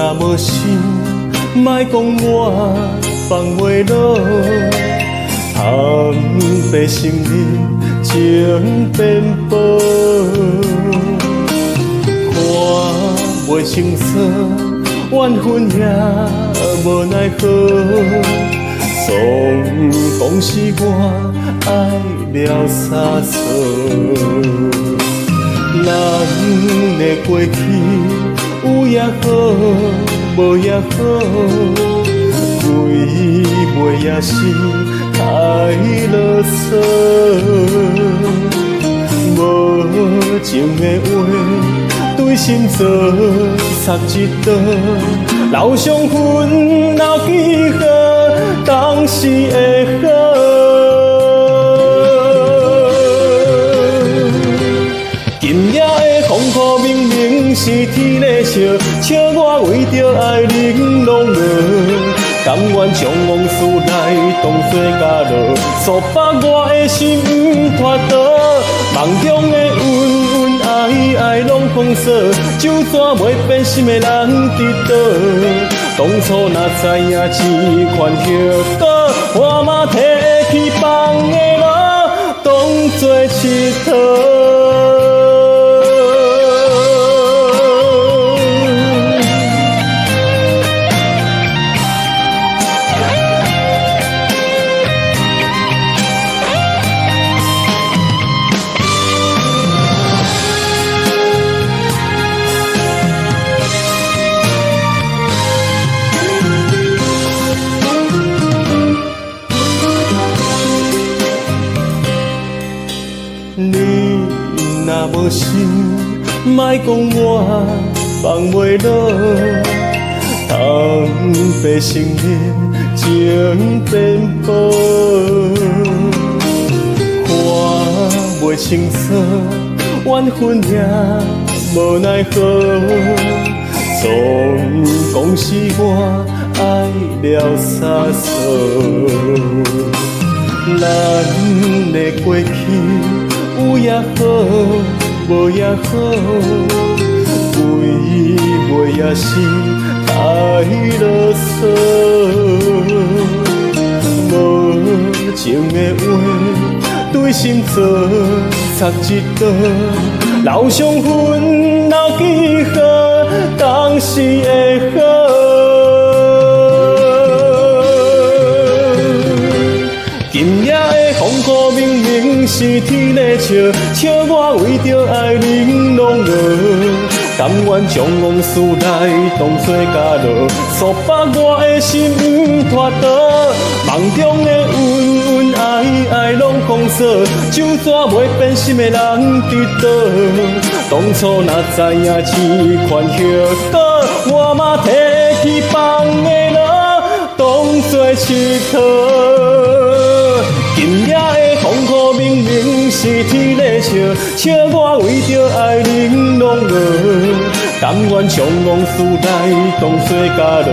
若無心，莫講我放袂落，坦白承認情變薄，看袂清楚，緣分也無奈何，總講是我愛了差錯。咱的過去有也好，無也好，規尾也是太囉嗦。無情的話對心臟插一刀，留傷痕，留記號，當時的好。今夜的風雨明明是天咧笑，笑我為著愛玲瑯落，甘願將往事來當作家樂，束縛我的心毋脫逃。夢中的恩恩愛愛攏封鎖，就怎袂變心的人佇佗？當初若知影這款後果，我嘛提起放的落，當作𨑨迌。你若無心，莫講我放袂落，坦白承認情變薄，看袂清楚，緣分也無奈何，總講是我愛了差錯。咱的過去有也好，無也好，規尾也是太囉嗦。無情的話對心臟插一刀，留傷痕，留記號，當時的好。今夜的風雨明明是天咧笑，笑我為著愛玲瑯落，甘願將往事來當作家樂，束縛我的心毋脫逃。夢中的恩恩愛愛攏封鎖，就怎袂變心的人佇佗？當初若知影這款後果，我嘛提起放的落，當作𨑨迌。今夜的風雨明明是天咧笑，笑我為著愛玲瑯落，甘願將往事來當作家樂，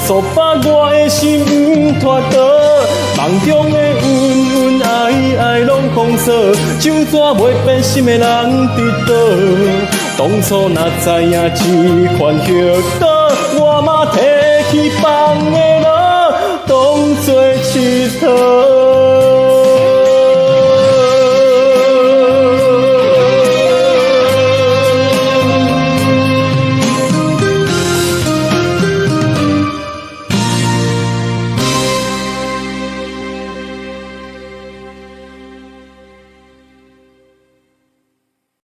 束縛我的心毋脫逃。夢中的恩恩愛愛攏封鎖，就怎袂變心的人佇佗？當初若知影這款後果，我嘛提起放的落，當作𨑨迌。